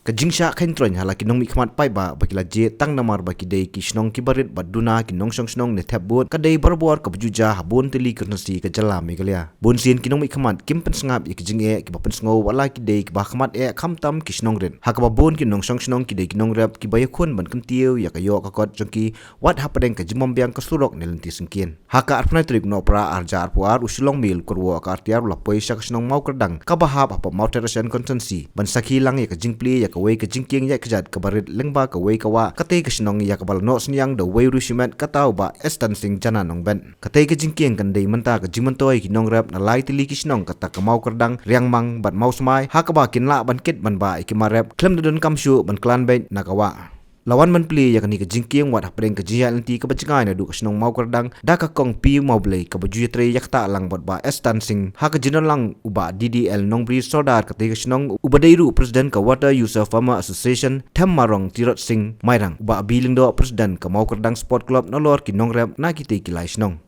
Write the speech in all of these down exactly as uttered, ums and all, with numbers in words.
Ka jingshah khein troiñ ha la ki nongmihkhmat paidbah ba ki la jied tang namar ba ki dei ki shnong kiba rit bad duna ki nongshong shnong ne thep vote ka dei barabor kaba ju jia ha bun tylli ki constituency ka jylla Meghalaya. Bun sien ki nongmihkhmat kim pynsngap ïa ki jingeh kiba pynsngew wat la ki dei kiba ha khmat eh khamtam ki shnong rit. Ha kaba bun ki nongshong shnong ki dei ki nongrep kiba ïakhun ban kyntiew ïa ka ïoh ka kot jong ki wat hapdeng ka jingbym biang ka surok ne lynti syngkien. Ha ka arphew tarik u Nohprah arhajar arphew ar, u Shillong Mail u kyrwoh ka artiar u la poi sha ka shnong Mawkyrdang kaba hap hapoh Mawthadraishan constituency ban sakhi lang ïa ka jingplie ïa kawei ka jingkieng ïaid kjat kaba rit lyngba kawei ka wah katei ka shnong ïa kaba la noh synñiang da uwei u riewshimet, kata u Bah Estan Singh Jana Nongbet. Katei ka jingkieng kan dei mynta ka jingmyntoi ïa ki nongrep na lai tylli ki shnong kata ka Mawkyrdang, Riangmang bad Mawsmai, ha kaba kin lah ban kit ban bah ïa ki mar rep khlem da donkam shuh ban klan beit na ka wah. La wan ban plie ïa kane ka jingkieng wat hapdeng ka jingïaid lynti kaba jngai naduh ka shnong Mawkyrdang da ka Kong P Mawblei kaba ju ïatrei ïa kata lang bad Bah Estan Singh, ha ka jingdon lang u Bah D D L Nongbri, Sordar katei ka shnong, uba dei ruh u President ka Water User Farmer Association, Them Marong Tirot Singh Mairang, u Bah B Lyngdoh, President ka Mawkyrdang Sport Club, nalor ki nongrep na kitei ki lai shnong.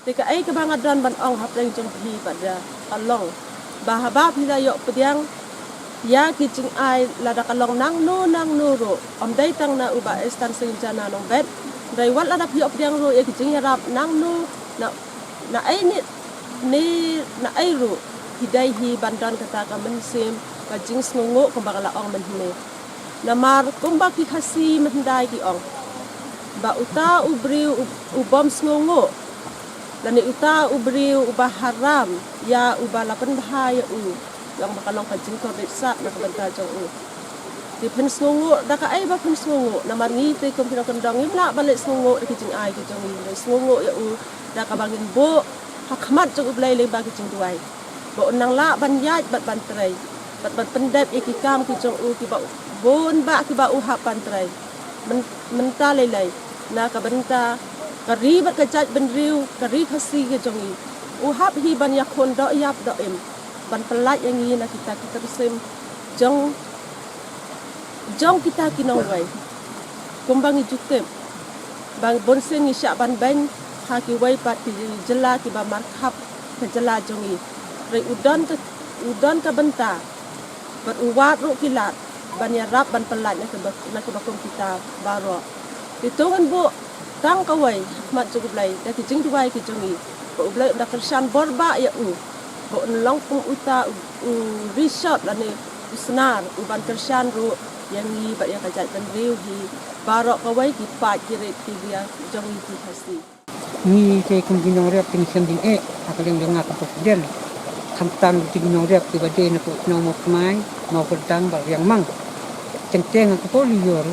Te kaei kaba nga don ban ong hapdeng jong phi pat da ka long ba haba phi la ïoh pdiang ïa ki jingai lada ka long nangno nangno ruh, ym dei tang na u Bah Estan Singh Jana Nongbet, hynrei wat lada phi ïoh pdiang ruh ïa ki jingïarap nangno, na, na ei ne, ne na ei ruh, phi dei hi ban don kata ka mynsiem ka jingsngewnguh kumba ka la ong mynhynne. Namar kumba ki Khasi mynhyndai ki ong ba uta u briew u, u bym sngewnguh, lane uta u briew uba haram ïa uba la pynbha ïa u, long ba ka long ka jingkordit sat na ka bynta jong u. Te phin sngewnguh da kaei ba phin sngewnguh, namar ngi te kum ki nongkyndong ngim lah ban leh sngewnguh da ki jingai ki jong ngi, hynrei sngewnguh ïa u da kaba ngin buh ha khmat jong U Blei lyngba ki jingduwai ba un nang lah ban ïaid bad ban trei bad ban pyndep ïa ki kam ki jong u kiba bun bah kiba u hap ban trei. Myn-, mynta lei lei na ka bynta ka ri bad ka jaitbynriew, ka ri Khasi ka jong ngi, u hap hi ban ïakhun doh ïap doh im ban pyllait ïa ngi na kita ki mynsiem jong jong kita ki nongwei. Kumba ngi ju tip ba bun sien ngi shah ban beiñ ha kiwei pat ki jylla kiba markhap ka jylla jong ngi, hynrei u don ka, u don ka bynta bad u wad ruh ki lad ban ïarap ban pyllait na kaba, na kaba kum kita baroh. Te to ngin buh tang kawei ha khmat jong U Blei da ki jingduwai ki jong ngi ba U Blei un da kyrshan bor bah ïa u, ba un long kum uta u, u rishot lane u snar u ban kyrshan ruh ïa ngi bad ïa ka jaitbynriew hi baroh kawei, ki paid ki rit ki ria jong ngi ki Khasi. Ngi te kum ki nongrep te ngi shem jingeh ha ka liang jong nga kum president. Khamtam ki nongrep kiba dei na ka shnong Mawsmai, Mawkyrdang bad Riangmang. Teng teng ha ka por lyiur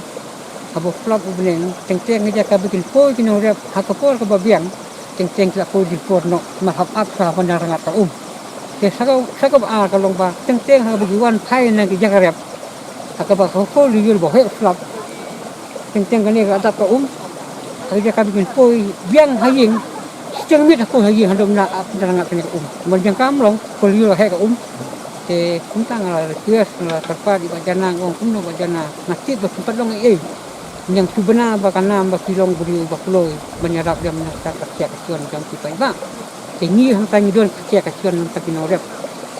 haba flop u bneng, teng teng ka jaka ba kin poi ki nongrep ha ka por kaba biang, teng teng ki la poi jingpor noh, namar hap ap sha ban da rangat ka um. Te sa ka, sa kaba ar ka long ba teng teng ha kaba ki wan phai na ki jaka rep, ha kaba ka por lyiur ba heh flop, teng teng kane ka la dap ka um. Ha ka jaka ba kin poi biang ha ïing, shiteng miet ha poi ha ïing, haduh mynta ap da rangat kane ka um. Ban jaka kam long por lyiur ba heh ka um. Te kumta nga la request, nga la kyrpad ïa i Bah Jana, nga ong kumno Bah Jana, nga tip ba kim pat long ei ei. Ñiang shu bna ba ka nam ba ki long briew ba kloi ban ïarap lem na ka ksiar ka shion jong ki paidbah. Te ngi hangta ngi don ka ksiar ka shion na ka bynta ki nongrep.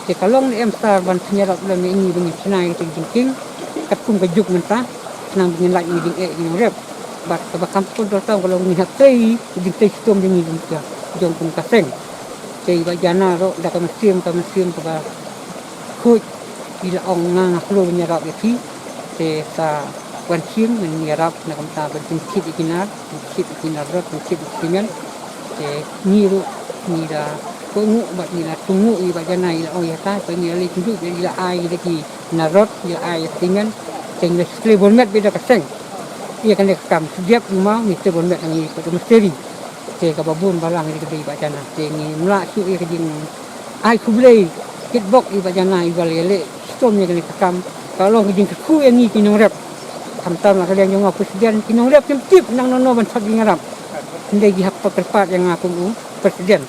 Te ka long ne em star ban pynïarap lem ïa ngi ba ngin shna ïa ka jingkieng katkum ka juk mynta, khnang ba ngin lait ïa ka jingeh ki nongrep. Bad kaba kham kordor tam ka long ngi hap trei ka jingtrei shitom jong ngi jong ka, jong kum ka seng. Te i Bah Jana ruh da ka mynsiem, ka mynsiem kaba khuid, i la ong nga, nga kloi ban ïarap ïa phi. Te sa wan shim ngan ïarap na ka bynta ban pynkit ïa ki nar, pynkit ïa ki nar rot, pynkit ïa ki cement. Te ngi ruh ngi la kohnguh bad ngi la kohnguh ïa i Bah Jana, i la ong ïa kata, bad ngi la leit kynduh bad i la ai ïa ki nar rot, i la ai ïa ki cement. Te ngi la klet bor met bad da ka seng ïa kane ka kam. Shu dep u maw ngi klet bor met, ngi klet misteri. Te kaba bun balang ïa ka dei Bah Jana. Te ngim lah shuh ïa ka jing ai khublei kitbok ïa i Bah Jana iba la ïaleh shitom ïa kane ka kam. Ka long ka jingkyrkhu ïa ngi ki nongrep. Khamtam na ka liang jong nga u president, ki nongleh kim tip nang nono ban sat jingïarap. Hynrei ki hap pat kyrpad ïa nga kum u president.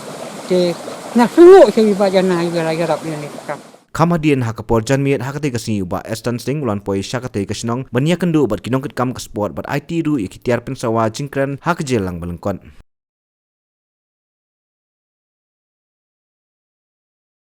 Te nga sngewnguh sha i Bah Jana iba la ïarap ïa ngi kam. Kham hadien ha ka por janmiet ha katei ka sngi u Bah Eston Singh u la wan poi sha katei ka shnong ban ïakynduh bad ki nongkitkam ka sport bad aiti ruh ïa ki tiar pynsawa jingkren ha ka jingïalang ba lyngkot.